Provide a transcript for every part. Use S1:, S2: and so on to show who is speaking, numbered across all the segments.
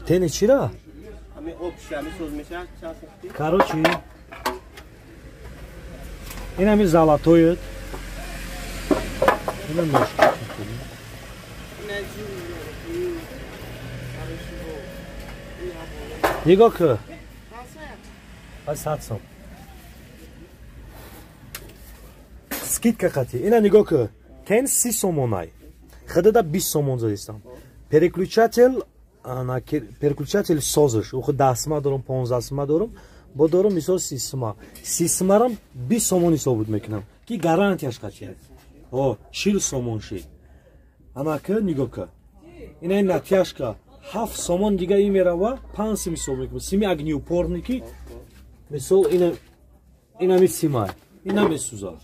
S1: Тени чира? Короче, ин ҳами золотоед. Ина ношка. Нигоҳ кун. 100 сом. Скидка қати. Ина нигоҳ кун. Тен 30 сомонай. Хидада 20 сомон задистам. Переключатель, ана переключатель созиш. Уху 10 сма дорум, 15 сма дорум. Бо дорум мисол 30 сма. 30 смарам 20 сомон ҳисоб мекунам. Ки гарантияш қати. О, 40 сомон шид. Ана ки нигоҳ кун. Ина ин натяжка 7 сомон дига и мерава, 5 сим ҳисоб мекунам. Сими огнеупорники. Мисол ина инами симай. Ина месӯзад.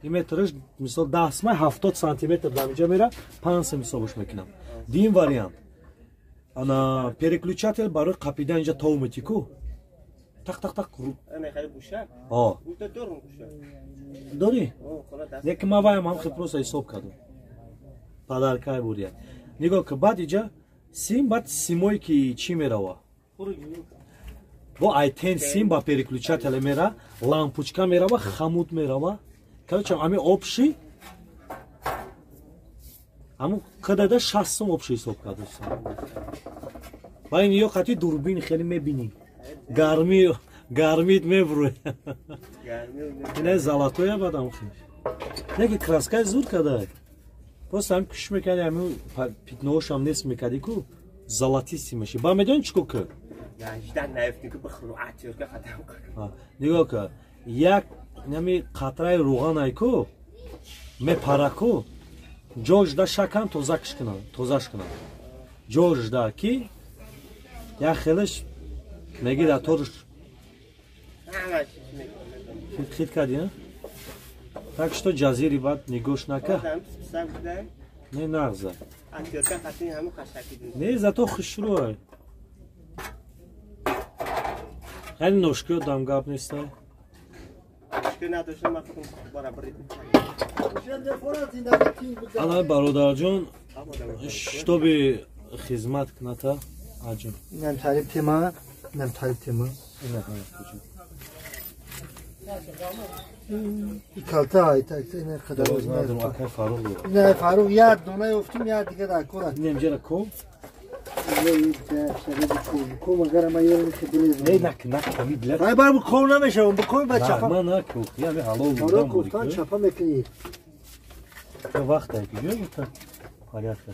S1: И метраш мисол 10 смай 70 сантиметр дар инҷа мера, 5 сим ҳисобаш мекунам. Дим вариант. Ана переключатель барои қапидан инҷа тов мети ку. Так так так. О. Дори? Неки ма ваям ҳам хел просто ҳисоб кардам. Подаркай бурия. Нигоҳ ки баъд инҷа сим, баъд симое ки чӣ мерава? Бо айтен сим ба переключателе мера, лампочка мерава, хамут мерава. Короче, ами общий аму қадада 60 сом общий ҳисоб кардам. Ба ин ё қати дурбин хеле мебинӣ. Гарми гармид мебурӯй. Ина золотоя бадам хел. Неки краскаи зур кадай. Просто ҳам кӯшиш мекарди, ҳамин пятноошам нест мекарди ку золотистый меши. Ба медонӣ чӣ ку? Нигоҳ ка, як нами қатраи рӯғанай ку мепара ку, ҷожда шакан тозакш кунам, тозаш кунам. Ҷожда ки як хелеш мегира торш хит кардӣ, а? Так что ҷазири баъд нигоҳш нака. Не нағза. Не, зато хушрӯай. Хеле ношкиё дам гап нестай. Ана бародарҷон, штоби хизмат куната аҷон.
S2: Инам тариф тема, инам тариф тема.
S1: Ина ҳа.
S2: Калта ина қадар
S1: акай Фаруқ.
S2: Ина Фаруқ як дона ёфтум, як дига дар кор аст.
S1: Инам ҷара ко?
S2: Ко магар ма ёрам ки билез.
S1: Не нак нак ами билет.
S2: Ай бар бу кор намешавам, бу кор ба чапа.
S1: Ман нак я ми ҳалол
S2: будам. Кор чапа мекунӣ.
S1: Вақт ай ки ҷой та порядка.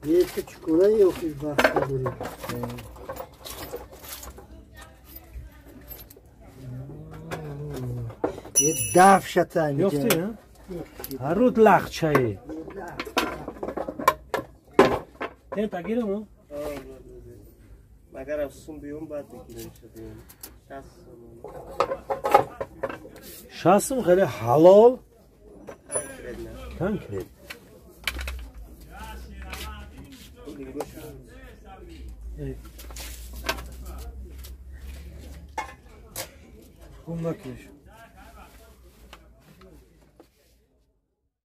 S2: Е ки чикора ёфти вақт надорӣ. Е дафшата
S1: ёфтӣ, ҳар рӯз лахчае. Тен тагирам?
S3: Магар сум биём баъд бигирем шадем. 60 сом.
S1: 60 сом хеле ҳалол. Конкрет. Гум накуниш.